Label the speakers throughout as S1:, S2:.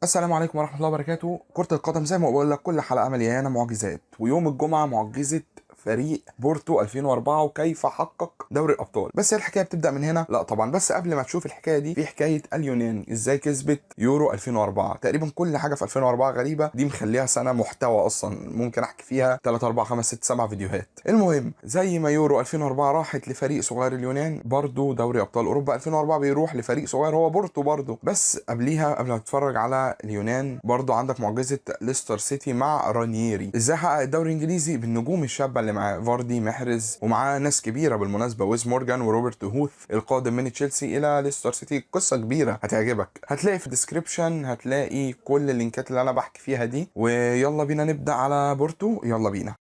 S1: السلام عليكم ورحمة الله وبركاته. كرة القدم زي ما بقول لك كل حلقة مليانة معجزات، ويوم الجمعة معجزة فريق بورتو 2004 وكيف حقق دوري الابطال. بس هي الحكاية بتبدا من هنا؟ لا طبعا. بس قبل ما تشوف الحكاية دي، في حكاية اليونان ازاي كسبت يورو 2004. تقريبا كل حاجة في 2004 غريبة، دي مخليها سنة محتوى اصلا ممكن احكي فيها 3 4 5 6 7 فيديوهات. المهم زي ما يورو 2004 راحت لفريق صغير اليونان، برضو دوري ابطال اوروبا 2004 بيروح لفريق صغير هو بورتو برضو. بس قبليها، قبل ما تتفرج على اليونان، برضو عندك معجزه ليستر سيتي مع رانييري، ازاي حقق الدوري الانجليزي بالنجوم الشابة اللي معاه، فاردي، محرز، ومعاه ناس كبيرة بالمناسبة، ويز مورجان وروبرت هوث القادم من تشيلسي الى ليستر سيتي. قصة كبيرة هتعجبك. هتلاقي في ال description هتلاقي كل اللينكات اللي انا بحكي فيها دي. ويلا بينا نبدا على بورتو، يلا بينا.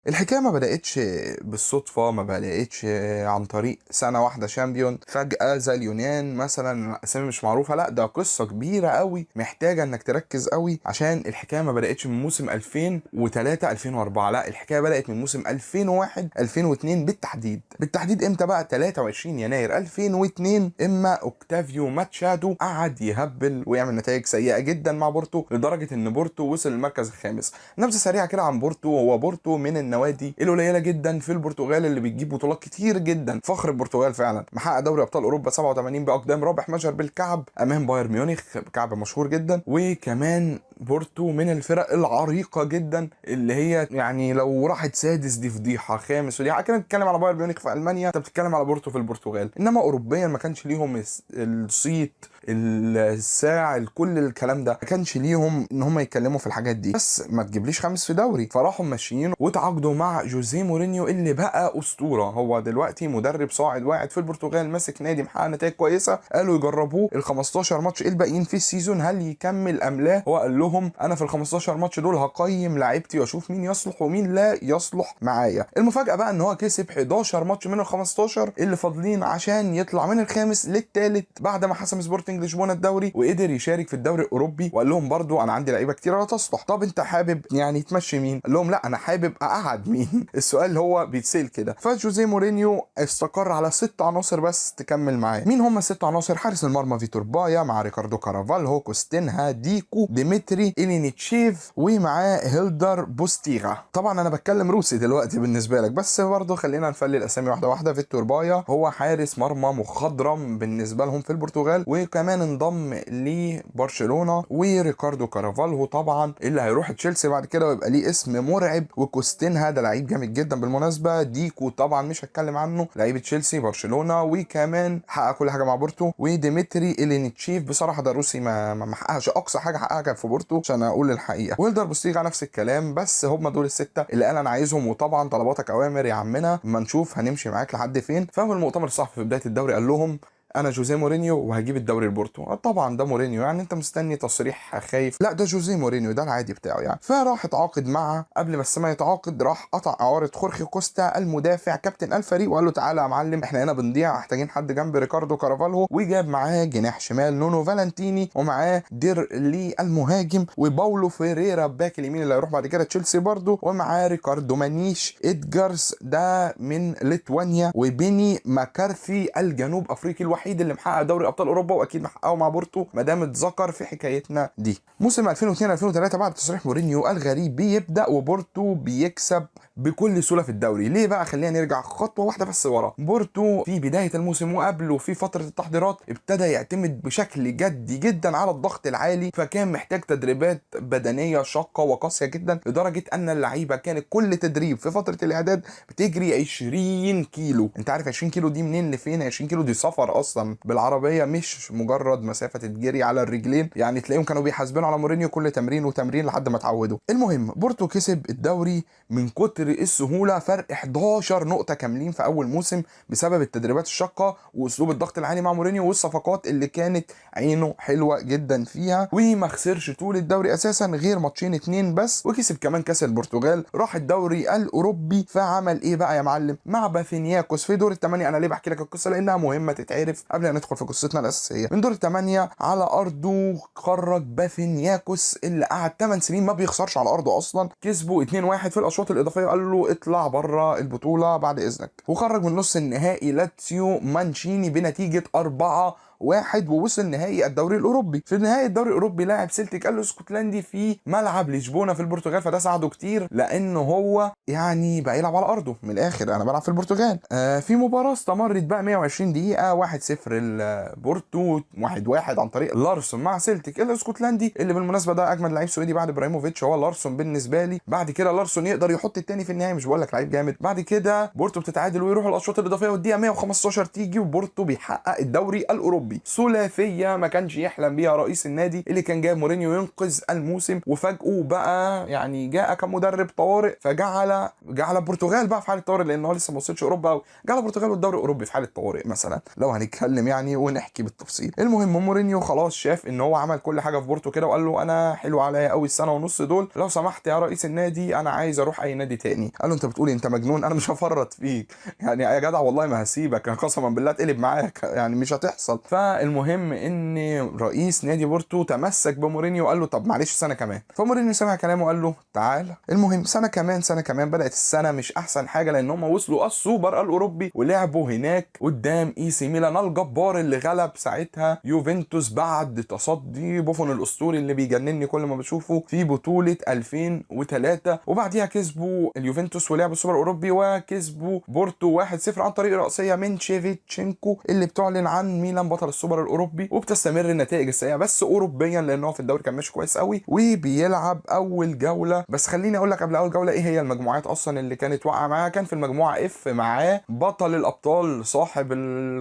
S1: الحكاية ما بداتش بالصدفه، ما بداتش عن طريق سنة واحدة champion فجاة زي اليونان مثلا، اسامي مش معروفه. لا، ده قصة كبيرة قوي محتاجه انك تركز قوي، عشان الحكاية ما بداتش من موسم 2003 2004، لا الحكاية بدات من موسم 2001 2002 بالتحديد. بالتحديد امتى بقى؟ 23 يناير 2002، اما اوكتافيو ماتشادو قعد يهبل ويعمل نتائج سيئه جدا مع بورتو، لدرجة ان بورتو وصل للمركز الخامس. نبذه سريعة كده عن بورتو. هو بورتو من النوادي القليلة جدا في البرتغال اللي بتجيب بطولات كتير جدا، فخر البرتغال فعلا. محقق دوري ابطال اوروبا 87 باقدام رابح مجر بالكعب امام بايرن ميونخ، كعب مشهور جدا. وكمان بورتو من الفرق العريقه جدا اللي هي يعني لو راحت سادس دي فضيحة، خامس ودي كده. بتتكلم على بايرن ميونخ في المانيا، انت بتتكلم على بورتو في البرتغال. انما اوروبيا ما كانش ليهم الصيت، الساع، كل الكلام ده ما كانش ليهم ان هم يتكلموا في الحاجات دي. بس ما تجيبليش خامس في دوري. فراحوا ماشيين وتعاقدوا مع جوزيه مورينيو اللي بقى اسطورة. هو دلوقتي مدرب صاعد واعد في البرتغال، ماسك نادي محقق نتائج كويسة. قالوا يجربوه ال 15 ماتش الباقيين في ال season، هل يكمل ام لا؟ هو قال لهم انا في ال 15 ماتش دول هقيم لعيبتي واشوف مين يصلح ومين لا يصلح معايا. المفاجاة بقى ان هو كسب 11 ماتش من ال 15 اللي فاضلين عشان يطلع من الخامس للثالث بعد ما حسم سبورتنج لشبونه الدوري، وقدر يشارك في الدوري الاوروبي. وقال لهم برضو انا عندي لعيبة كتير لا تصلح، طب انت حابب يعني تمشي مين؟ قال لهم لا، انا حابب اقعد مين. السؤال هو بيتسال كده. فجوزيه مورينيو استقر على 6 عناصر بس تكمل معاه. مين هم الست عناصر؟ حارس المرمى فيتور بايا، مع ريكاردو كارافالهو، كوستينها، ديكو، ديمتري إلينيتشيف، ومعاه هيلدر بوستيغا. طبعا انا بتكلم روسي دلوقتي بالنسبة لك، بس برضه خلينا نفلي الاسامي واحدة واحدة. فيتور بايا هو حارس مرمى مخضرم بالنسبة لهم في البرتغال، وكمان انضم لبرشلونه. وريكاردو كارافالهو طبعا اللي هيروح تشيلسي بعد كده ويبقى ليه اسم مرعب. وكوستينها ده لعيب جامد جدا بالمناسبة. ديكو طبعا مش هتكلم عنه، لعيب تشيلسي، برشلونه، وكمان حقق كل حاجة مع بورتو. وديمتري إلينيتشيف بصراحة ده روسي ما حققش اقصى حاجة حققها كان في بورتو عشان اقول الحقيقة. ويلدر بوستيغا نفس الكلام. بس هم دول الستة اللي قال انا عايزهم، وطبعا طلباتك اوامر يا عمنا، اما نشوف هنمشي معاك لحد فين. ففي المؤتمر الصحفي في بداية الدوري قال لهم انا جوزيه مورينيو وهجيب الدوري لبورتو. طبعا ده مورينيو، يعني انت مستني تصريح خايف؟ لا، ده جوزيه مورينيو، ده العادي بتاعه يعني. فراح اتعاقد مع، قبل ما السما يتعاقد راح قطع اعاره خورخي كوستا المدافع كابتن الفريق، وقال له تعالى يا معلم احنا هنا بنضيع، محتاجين حد جنب ريكاردو كارافالهو. وجاب معاه جناح شمال نونو فالنتيني، ومعاه ديرلي المهاجم، وباولو فيريرا باك اليمين اللي هيروح بعد كده تشيلسي برضه، ومعاه ريكاردو مانيش ادجارز ده من ليتوانيا، وبيني ماكارثي الجنوب افريقي الوحيد اللي محقق دوري ابطال اوروبا، واكيد محققة مع بورتو ما دام اتذكر في حكايتنا دي. موسم 2002 2003 بعد تصريح مورينيو الغريب بيبدا، وبورتو بيكسب بكل سهولة في الدوري. ليه بقى؟ خلينا نرجع خطوة واحدة بس ورا. بورتو في بداية الموسم وقبله في فترة التحضيرات ابتدى يعتمد بشكل جدي جدا على الضغط العالي، فكان محتاج تدريبات بدنية شاقه وقاسيه جدا، لدرجة ان اللعيبة كانت كل تدريب في فترة الاعداد بتجري 20 كيلو. انت عارف 20 كيلو دي منين لفين؟ 20 كيلو دي سفر اصلا بالعربية، مش مجرد مسافة تتجري على الرجلين. يعني تلاقيهم كانوا بيحاسبينوا على مورينيو كل تمرين وتمرين لحد ما اتعودوا. المهم بورتو كسب الدوري من كتر السهولة، فرق 11 نقطة كاملين في اول موسم بسبب التدريبات الشاقة واسلوب الضغط العالي مع مورينيو والصفقات اللي كانت عينه حلوة جدا فيها. وما خسرش طول الدوري اساسا غير ماتشين 2 بس، وكسب كمان كاس البرتغال. راح الدوري الاوروبي، فعمل ايه بقى يا معلم مع باثينياكوس في دور الثمانية؟ انا ليه بحكي لك القصة؟ لانها مهمة تتعرف قبل ما ندخل في قصتنا الاساسية. من دور الثمانية على ارضه خرج باثينياكوس اللي قعد 8 سنين ما بيخسرش على ارضه اصلا، كسبوا 2-1 في الاشواط الاضافية وقال له اطلع بره البطولة بعد اذنك. وخرج من نص النهائي لاتسيو مانشيني بنتيجة 4-4. 4-1 ووصل نهائي الدوري الاوروبي. في نهائي الدوري الاوروبي لاعب سيلتيك الاسكتلندي في ملعب لشبونه في البرتغال، فده ساعده كتير لانه هو يعني بقى يلعب على ارضه من الاخر، انا بلعب في البرتغال. في مباراة استمرت بقى 120 دقيقة، 1-0 لبورتو، 1-1 عن طريق لارسون مع سيلتيك الاسكتلندي اللي بالمناسبة ده اجمد لعيب سويدي بعد ابراهيموفيتش، هو لارسون بالنسبة لي. بعد كده لارسون يقدر يحط الثاني في النهائي، مش بقول لك لعيب جامد. بعد كده بورتو بتتعادل ويروحوا الاشواط الاضافية، والدقيقة 115 تيجي وبورتو بيحقق الدوري الاوروبي، ثلاثية ما كانش يحلم بيها رئيس النادي اللي كان جايب مورينيو ينقذ الموسم، وفاجئوا بقى يعني جاء كمدرب طوارئ، فجعل البرتغال بقى في حاله طوارئ لان هو لسه ما وصلش اوروبا قوي، جعل البرتغال والدوري الاوروبي في حاله طوارئ مثلا لو هنتكلم يعني ونحكي بالتفصيل. المهم مورينيو خلاص شاف ان هو عمل كل حاجة في بورتو كده، وقال له انا حلو عليا قوي السنة ونص دول، لو سمحت يا رئيس النادي انا عايز اروح اي نادي تاني. قال له انت بتقول انت مجنون، انا مش هفرط فيك يعني يا جدع، والله ما هسيبك قسما بالله اتقلب معاك يعني مش هتحصل. فالمهم ان رئيس نادي بورتو تمسك بمورينيو وقال له طب معلش سنة كمان، فمورينيو سمع كلامه وقال له تعال. المهم سنة كمان سنة كمان، بدات السنة مش احسن حاجة لان هم وصلوا السوبر الاوروبي ولعبوا هناك قدام اي سي ميلان الجبار اللي غلب ساعتها يوفنتوس بعد تصدي بوفون الاسطوري اللي بيجنني كل ما بشوفه في بطوله 2003. وبعديها كسبوا اليوفنتوس ولعبوا السوبر الاوروبي وكسبوا بورتو 1-0 عن طريق رأسية من شيفتشينكو اللي بتعلن عن ميلان بطل السوبر الاوروبي. وبتستمر النتائج السيئة بس اوروبيا لان هو في الدوري كان ماشي كويس قوي وبيلعب اول جولة. بس خليني اقول لك قبل اول جولة ايه هي المجموعات اصلا اللي كانت واقعه معاه. كان في المجموعة F معاه بطل الابطال صاحب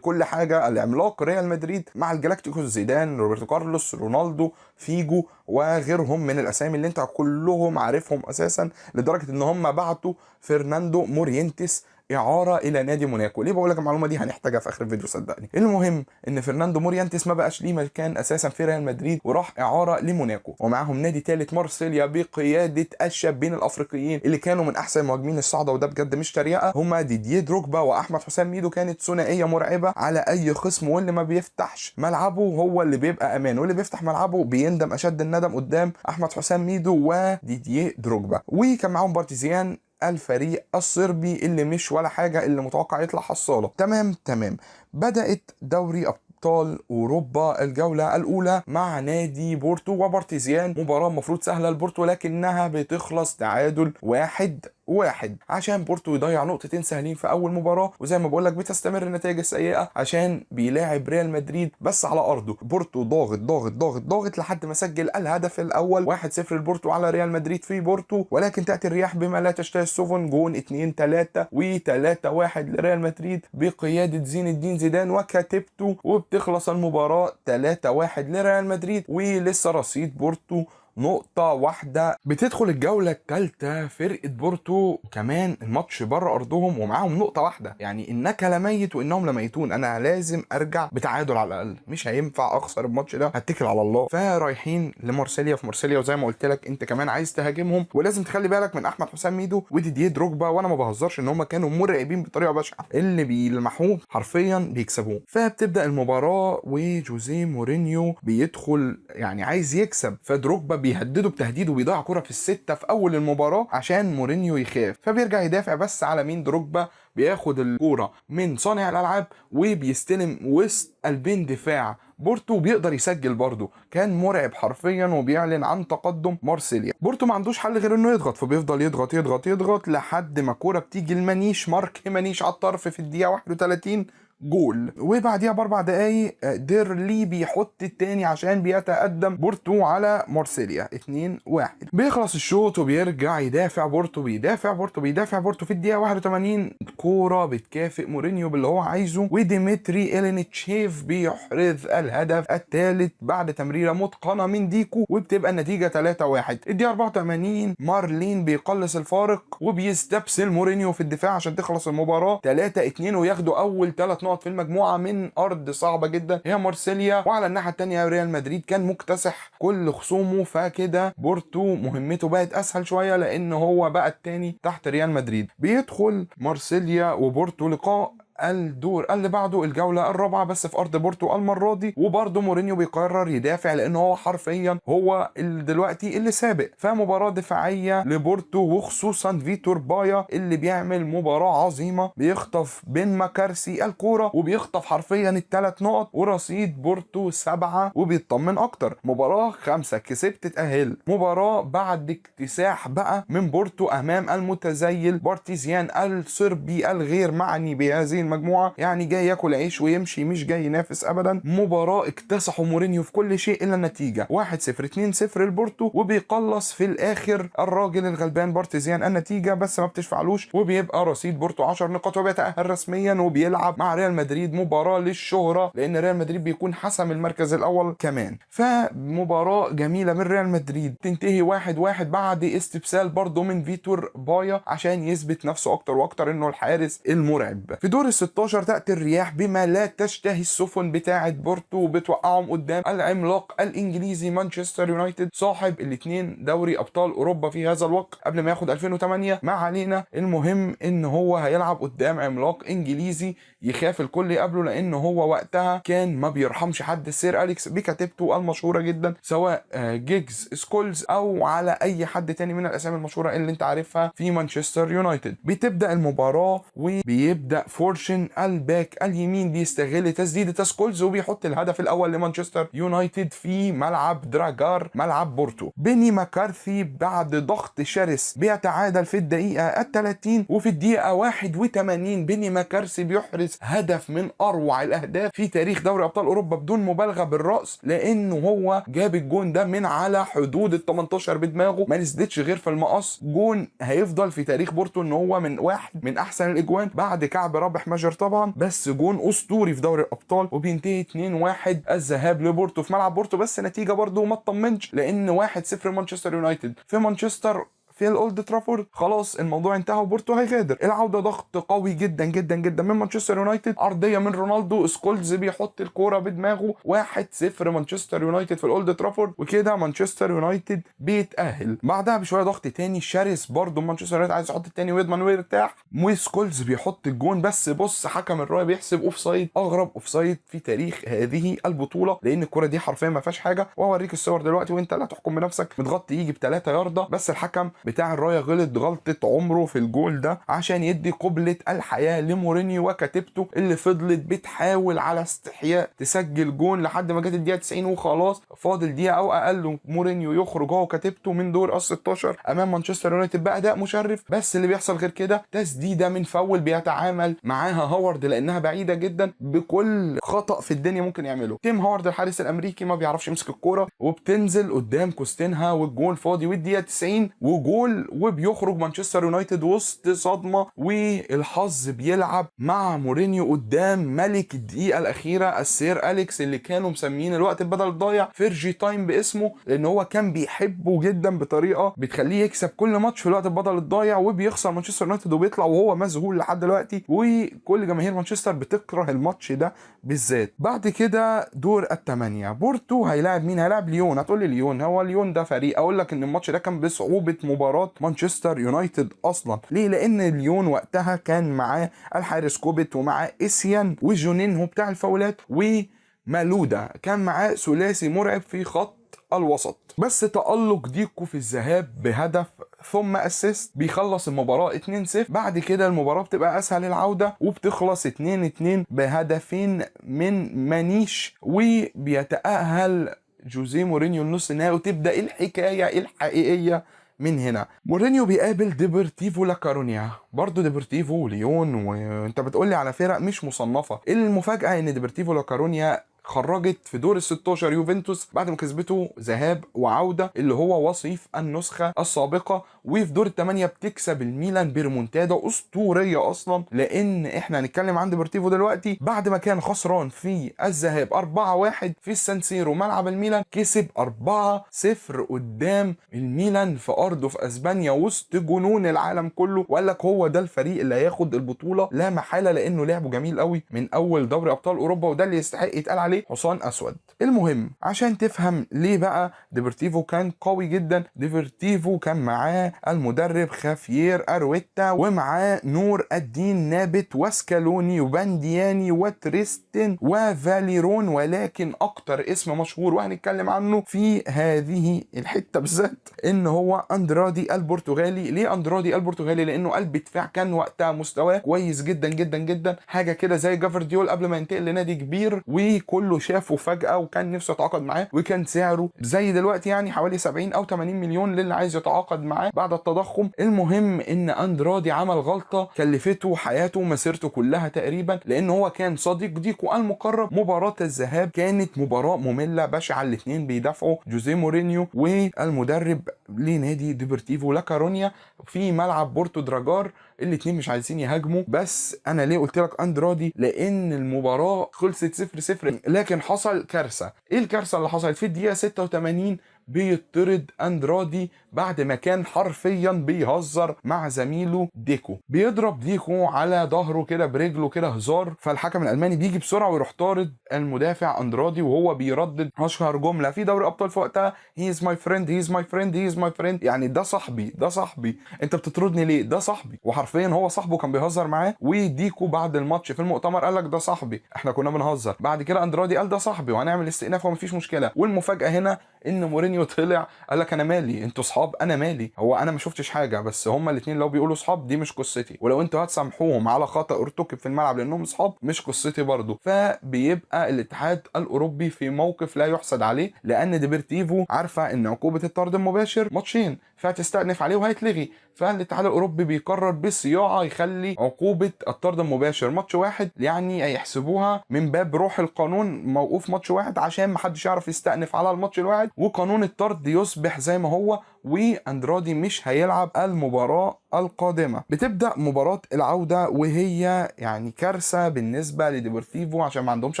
S1: كل حاجة العملاق ريال مدريد مع الجلاكتيكوس زيدان، روبرتو كارلوس، رونالدو، فيجو وغيرهم من الاسامي اللي انت كلهم عارفهم اساسا، لدرجة ان هم بعتوا فرناندو مورينتس اعاره الى نادي موناكو. ليه بقول لك المعلومة دي؟ هنحتاجها في اخر الفيديو صدقني. المهم ان فرناندو مورينتس ما بقاش ليه مكان اساسا في ريال مدريد وراح اعاره لموناكو، ومعاهم نادي ثالث مارسيليا بقيادة الشابين الافريقيين اللي كانوا من احسن المهاجمين الصاعدة، وده بجد مش تريقه، هما ديدييه دروجبا واحمد حسام ميدو. كانت ثنائية مرعبة على اي خصم، واللي ما بيفتحش ملعبه هو اللي بيبقى امان، واللي بيفتح ملعبه بيندم اشد الندم قدام احمد حسام ميدو وديدييه دروجبا. وكان معاهم بارتيزيان الفريق الصربي اللي مش ولا حاجة، اللي متوقع يطلع حصاله. تمام تمام. بدأت دوري ابطال اوروبا الجولة الاولى مع نادي بورتو وبارتيزيان، مباراة المفروض سهلة لبورتو لكنها بتخلص تعادل 1-1 عشان بورتو يضيع نقطتين سهلين في اول مباراة. وزي ما بقول لك بتستمر النتائج السيئة عشان بيلاعب ريال مدريد بس على ارضه. بورتو ضاغط ضاغط ضاغط ضاغط لحد ما سجل الهدف الاول 1-0 لبورتو على ريال مدريد في بورتو، ولكن تاتي الرياح بما لا تشتهي السفن، جون 2-3 و3-1 لريال مدريد بقيادة زين الدين زيدان وكتيبته، وبتخلص المباراة 3-1 لريال مدريد، ولسه رصيد بورتو نقطة واحدة. بتدخل الجولة الثالثة فرقة بورتو كمان الماتش بره أرضهم ومعاهم نقطة واحدة، يعني إنك لميت وإنهم لميتون، أنا لازم أرجع بتعادل على الأقل، مش هينفع أخسر الماتش ده، هتكل على الله. فرايحين لمارسيليا في مارسيليا، وزي ما قلت لك أنت كمان عايز تهاجمهم، ولازم تخلي بالك من أحمد حسام ميدو وديديه دروجبا، وأنا ما بهزرش إن هم كانوا مرعبين بطريقة بشعة، اللي بيلمحوه حرفيا بيكسبوه. فبتبدأ المباراة وجوزيه مورينيو بيدخل يعني عايز يكسب، فدروجبا بيهدده بتهديد وبيضيع كرة في الستة في اول المباراة عشان مورينيو يخاف، فبيرجع يدافع بس على مين؟ دروجبا بياخد الكورة من صانع الالعاب وبيستلم وسط قلبين دفاع بورتو، بيقدر يسجل برضه، كان مرعب حرفيا وبيعلن عن تقدم مارسيليا. بورتو ما عندوش حل غير انه يضغط، فبيفضل يضغط يضغط يضغط لحد ما كورة بتيجي لمانيش، مارك مانيش على الطرف في الدقيقة 31 جول، وبعديها ب4 دقايق ديرلي بيحط التاني عشان بيتقدم بورتو على مارسيليا 2-1. بيخلص الشوط وبيرجع يدافع بورتو، بيدافع بورتو بيدافع بورتو في الدقيقة 81 كورة بتكافئ مورينيو باللي هو عايزه، وديمتري إلينيتشيف بيحرز الهدف الثالث بعد تمريرة متقنة من ديكو، وبتبقى النتيجة 3-1. الدقيقة 84 مارلين بيقلص الفارق وبيستبسل مورينيو في الدفاع عشان تخلص المباراة 3-2، وياخدوا أول 3 نقط في المجموعة من أرض صعبة جدا هي مارسيليا. وعلى الناحية الثانية ريال مدريد كان مكتسح كل خصومه، فكده بورتو مهمته بقت أسهل شوية لأن هو بقى الثاني تحت ريال مدريد. بيدخل مارسيليا وبورتو لقاء الدور اللي بعده الجولة الرابعة بس في ارض بورتو المرة دي، وبرده مورينيو بيقرر يدافع لان هو حرفيا هو اللي دلوقتي اللي سابق. فمباراه دفاعية لبورتو، وخصوصا فيتور بايا اللي بيعمل مباراة عظيمة، بيخطف بين مكارسي الكورة وبيخطف حرفيا ال3 نقط، ورصيد بورتو 7 وبيطمن اكتر. مباراة 5 كسبت تأهل، مباراة بعد اكتساح بقى من بورتو امام المتزيل بارتيزيان الصربي الغير معني بهذه المجموعة، يعني جاي ياكل عيش ويمشي، مش جاي ينافس ابدا. مباراة اكتسحوا مورينيو في كل شيء الا النتيجة، 1-0 2-0 لبورتو، وبيقلص في الاخر الراجل الغلبان بارتيزيان النتيجة، بس ما بتشفعلوش، وبيبقى رصيد بورتو 10 نقاط وبيتأهل رسميا، وبيلعب مع ريال مدريد مباراة للشهرة لان ريال مدريد بيكون حسم المركز الاول كمان. فمباراة جميلة من ريال مدريد تنتهي 1-1 بعد استبسال برضه من فيتور بايا عشان يثبت نفسه اكتر واكتر انه الحارس المرعب. في دور ال 16 تأتي الرياح بما لا تشتهي السفن بتاعة بورتو، وبتوقعهم قدام العملاق الانجليزي مانشستر يونايتد صاحب الاثنين دوري ابطال اوروبا في هذا الوقت قبل ما ياخد 2008. ما علينا، المهم ان هو هيلعب قدام عملاق انجليزي يخاف الكل يقابله، لان هو وقتها كان ما بيرحمش حد. السير اليكس بكتيبته المشهورة جدا، سواء جيجز سكولز او على اي حد تاني من الاسامي المشهورة اللي انت عارفها في مانشستر يونايتد. بتبدا المباراة وبيبدا فورشن الباك اليمين بيستغل تسديده سكولز وبيحط الهدف الاول لمانشستر يونايتد في ملعب دراجار ملعب بورتو. بيني ماكارثي بعد ضغط شرس بيتعادل في الدقيقة 30، وفي الدقيقة 81 بيني ماكارثي بيحرز هدف من اروع الاهداف في تاريخ دوري ابطال اوروبا بدون مبالغه بالراس، لانه هو جاب الجون ده من على حدود ال 18 بدماغه، ما نزلتش غير في المقص. جون هيفضل في تاريخ بورتو ان هو من واحد من احسن الاجوان بعد كعب رابح ماجر طبعا، بس جون اسطوري في دوري الابطال. وبينتهي 2-1 الذهاب لبورتو في ملعب بورتو، بس نتيجة برضو ما تطمنش لان 1-0 مانشستر يونايتد في مانشستر في الاولد ترافورد، خلاص الموضوع انتهى وبورتو هيغادر. العودة ضغط قوي جدا جدا جدا من مانشستر يونايتد، ارضية من رونالدو، سكولز بيحط الكورة بدماغه، 1-0 مانشستر يونايتد في الاولد ترافورد، وكده مانشستر يونايتد بيتاهل. بعدها بشوية ضغط تاني شرس برضو مانشستر يونايتد عايز يحط التاني ويضمن ويرتاح، وسكولز بيحط الجون، بس بص حكم الراية بيحسب offside، اغرب offside في تاريخ هذه البطولة، لان الكورة دي حرفيا ما فيهاش حاجة، وهوريك الصور دلوقتي وانت لا تحكم بنفسك، متغطي يجي ب3 ياردة، بس الحكم بتاع الراية غلط غلطه عمره في الجول ده عشان يدي قبلة الحياة لمورينيو وكتيبته اللي فضلت بتحاول على استحياء تسجل جون لحد ما جت الدقيقة 90 وخلاص فاضل دقيقة او اقل مورينيو يخرج هو وكتيبته من دور ال 16 امام مانشستر يونايتد باداء مشرف. بس اللي بيحصل غير كده، تسديده من فاول بيتعامل معاها هاورد لانها بعيدة جدا بكل خطا في الدنيا ممكن يعمله. تيم هاورد الحارس الامريكي ما بيعرفش يمسك الكورة، وبتنزل قدام كوستينها والجون فاضي والدقيقة 90 وجول، وبيخرج مانشستر يونايتد وسط صدمة، والحظ بيلعب مع مورينيو قدام ملك الدقيقة الاخيرة السير اليكس اللي كانوا مسميين الوقت بدل الضايع Fergie time باسمه، لان هو كان بيحبه جدا بطريقة بتخليه يكسب كل ماتش في الوقت بدل الضايع، وبيخسر مانشستر يونايتد وبيطلع وهو مذهول لحد دلوقتي، وكل جماهير مانشستر بتكره الماتش ده بالذات. بعد كده دور الثمانية بورتو هيلاعب مين؟ هيلاعب ليون. هتقول لي ليون، هو ليون ده فريق؟ اقول لك ان الماتش ده كان بصعوبة مباراة مانشستر يونايتد اصلا. ليه؟ لان ليون وقتها كان معاه الحارس كوبيت ومعاه اسيان وجونينهو بتاع الفاولات ومالودا، كان معاه ثلاثي مرعب في خط الوسط. بس تألق ديكو في الذهاب بهدف ثم assist بيخلص المباراة 2-0. بعد كده المباراة بتبقى اسهل العودة وبتخلص 2-2 بهدفين من مانيش، وبيتأهل جوزيه مورينيو النص النهائي، وتبدأ الحكاية الحقيقية من هنا. مورينيو بيقابل ديبورتيفو لاكورونيا، برضه ديبورتيفو وليون، وانت بتقولي على فرق مش مصنفة. المفاجأة ان ديبورتيفو لاكورونيا خرجت في دور ال 16 يوفنتوس بعد ما كسبته ذهاب وعوده اللي هو وصيف النسخة السابقة، وفي دور الثمانية بتكسب الميلان بريمونتادا اسطورية اصلا، لان احنا هنتكلم عن ديبورتيفو دلوقتي بعد ما كان خسران في الذهاب 4-1 في السانسيرو ملعب الميلان، كسب 4-0 قدام الميلان في ارضه في اسبانيا وسط جنون العالم كله، وقال لك هو ده الفريق اللي هياخد البطولة لا محالة، لانه لعبه جميل قوي من اول دوري ابطال اوروبا، وده اللي يستحق يتقال عليه حصان اسود. المهم عشان تفهم ليه بقى ديبورتيفو كان قوي جدا، ديبورتيفو كان معاه ومعاه المدرب خافير ارويتا، ومعاه نور الدين نابت وسكالوني وباندياني وتريستن وفاليرون. ولكن اكتر اسم مشهور وهنتكلم عنه في هذه الحتة بالذات ان هو اندرادي البرتغالي. ليه اندرادي البرتغالي؟ لانه قلب دفاع كان وقتها مستواه كويس جدا جدا جدا، حاجة كده زي جافارديول قبل ما ينتقل لنادي كبير، وكله شافه فجاة وكان نفسه يتعاقد معاه، وكان سعره زي دلوقتي يعني حوالي 70 او 80 مليون للي عايز يتعاقد معاه بعد التضخم. المهم ان اندرادي عمل غلطه كلفته حياته ومسيرته كلها تقريبا، لان هو كان صديق ديكو المقرب. مباراة الذهاب كانت مباراة مملة بشعة، الاثنين بيدافعوا، جوزيه مورينيو والمدرب لنادي ديبورتيفو لاكورونيا في ملعب بورتو دراجار، الاثنين مش عايزين يهاجموا. بس انا ليه قلت لك اندرادي؟ لان المباراة خلصت 0-0، لكن حصل كارثة. ايه الكارثة اللي حصلت؟ في الدقيقة 86 بيطرد اندرادي بعد ما كان حرفيا بيهزر مع زميله ديكو، بيضرب ديكو على ظهره كده برجله كده هزار، فالحكم الالماني بيجي بسرعة ويروح طارد المدافع اندرادي، وهو بيردد اشهر جملة في دوري ابطال في وقتها: he is my friend، he is my friend، he is my friend، يعني ده صاحبي، ده صاحبي، انت بتطردني ليه؟ ده صاحبي. وحرفيا هو صاحبه كان بيهزر معاه. وديكو بعد الماتش في المؤتمر قال لك ده صاحبي، احنا كنا بنهزر. بعد كده اندرادي قال ده صاحبي وهنعمل استئناف ومفيش مشكلة. والمفاجاه هنا ان مورينيو طلع قال لك انا مالي، انتوا صحاب، انا مالي، هو انا ما شفتش حاجة، بس هما الاثنين لو بيقولوا صحاب دي مش قصتي، ولو انتوا هتسامحوهم على خطا ارتكب في الملعب لانهم صحاب مش قصتي برضو. فبيبقى الاتحاد الاوروبي في موقف لا يحسد عليه، لان ديبرتيفو عارفه ان عقوبه الطرد المباشر ماتشين، فهتستأنف عليه وهيتلغي. فالاتحاد الاوروبي بيقرر بالصياعه يخلي عقوبه الطرد المباشر ماتش واحد، يعني يحسبوها من باب روح القانون موقوف ماتش واحد عشان ما حدش يعرف يستأنف على الماتش الواحد، وقانون الطرد يصبح زي ما هو، واندرادي مش هيلعب المباراة القادمة. بتبدا مباراة العودة وهي يعني كارثة بالنسبة لديبورتيفو عشان ما عندهمش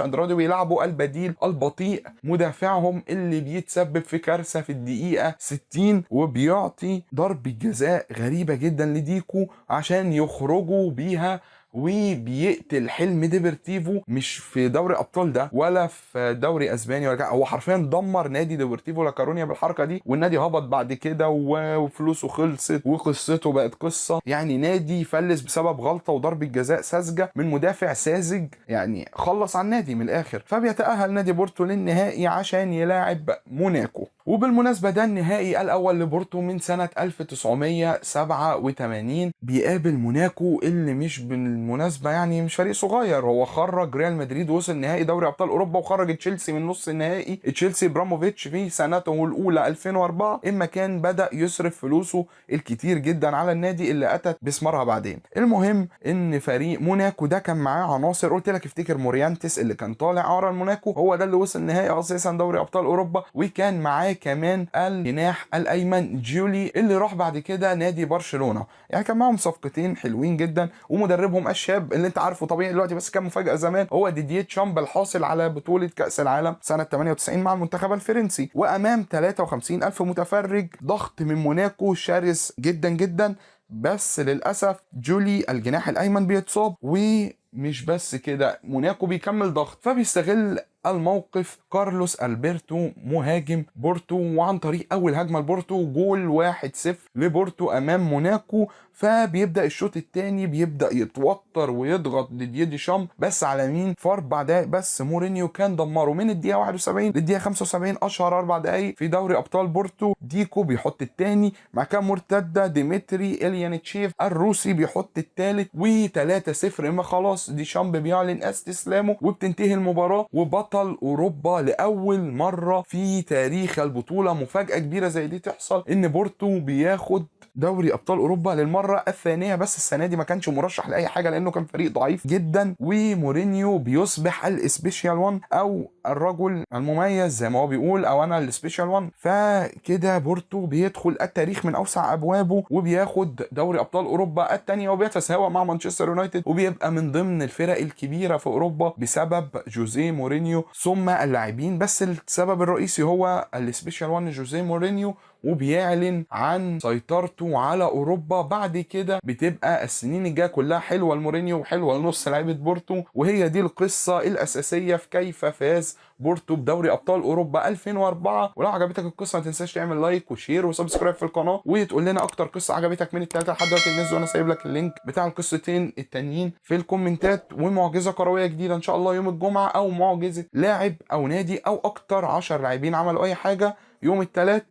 S1: اندرادي، ويلعبوا البديل البطيء مدافعهم اللي بيتسبب في كارثة في الدقيقة 60، وبيعطي ضربه جزاء غريبة جدا لديكو عشان يخرجوا بيها، وبيقتل حلم ديبرتيفو مش في دوري ابطال ده ولا في دوري اسباني ولا، هو حرفيا دمر نادي ديبرتيفو لاكورونيا بالحركة دي، والنادي هبط بعد كده وفلوسه خلصت وقصته بقت قصة. يعني نادي فلس بسبب غلطه وضربه جزاء ساذجة من مدافع ساذج، يعني خلص على النادي من الاخر. فبيتاهل نادي بورتو للنهائي عشان يلاعب موناكو. وبالمناسبة ده النهائي الاول لبورتو من سنة 1987، بيقابل موناكو اللي مش بالمناسبة يعني مش فريق صغير، هو خرج ريال مدريد وصل نهائي دوري ابطال اوروبا، وخرج تشيلسي من نص النهائي. تشيلسي ابراموفيتش في سنته الاولى 2004 اما كان بدا يصرف فلوسه الكتير جدا على النادي اللي اتت بثمارها بعدين. المهم ان فريق موناكو ده كان معاه عناصر، قلت لك افتكر موريانتس اللي كان طالع اعاره لموناكو، هو ده اللي وصل نهائي اساسا دوري ابطال اوروبا، وكان معاه كمان الجناح الايمن جولي اللي راح بعد كده نادي برشلونة. يعني كان معاهم صفقتين حلوين جدا، ومدربهم الشاب اللي انت عارفه طبيعي دلوقتي بس كان مفاجاة زمان، هو ديدييه تشامب الحاصل على بطوله كاس العالم سنة 98 مع المنتخب الفرنسي. وامام 53 الف متفرج، ضغط من موناكو شرس جدا جدا، بس للاسف جولي الجناح الايمن بيتصاب، ومش بس كده موناكو بيكمل ضغط، فبيستغل الموقف كارلوس ألبرتو مهاجم بورتو، وعن طريق اول هجمة لبورتو جول 1-0 لبورتو امام موناكو. فبيبدا الشوط الثاني بيبدا يتوتر ويضغط ديدييه ديشامب، بس على مين؟ في 4 دقائق بس مورينيو كان دمره من الدقيقة 71 للدقيقه 75، اشهر 4 دقائق في دوري ابطال بورتو. ديكو بيحط الثاني، مع كام مرتدة ديمتري اليانيتشيف الروسي بيحط الثالث، و3-0. اما خلاص ديشامب بيعلن استسلامه وبتنتهي المباراة، وبطل اوروبا لاول مرة في تاريخ البطولة. مفاجاة كبيرة زي دي تحصل، ان بورتو بياخد دوري ابطال اوروبا للمرة الثانية، بس السنة دي ما كانش مرشح لاي حاجة لانه كان فريق ضعيف جدا. ومورينيو بيصبح ال special one او الرجل المميز زي ما هو بيقول، او انا ال special one. فكده بورتو بيدخل التاريخ من اوسع ابوابه، وبياخد دوري ابطال اوروبا الثانية، وبيتساوى مع مانشستر يونايتد، وبيبقى من ضمن الفرق الكبيرة في اوروبا بسبب جوزيه مورينيو ثم اللاعبين. بس السبب الرئيسي هو ال special one جوزيه مورينيو وبيعلن عن سيطرته على اوروبا. بعد كده بتبقى السنين الجاية كلها حلوة لمورينيو وحلوه لنص لعيبة بورتو، وهي دي القصة الاساسية في كيف فاز بورتو بدوري ابطال اوروبا 2004. ولو عجبتك القصة ما تنساش تعمل like و share و subscribe في القناة، وتقول لنا اكتر قصة عجبتك من الثلاثة لحد دلوقتي الناس، وانا سايب لك ال link بتاع القصتين التانيين في الكومنتات. ومعجزة كروية جديدة ان شاء الله يوم الجمعة، او معجزه لاعب او نادي او اكتر 10 لاعبين عملوا اي حاجة يوم الثلاث.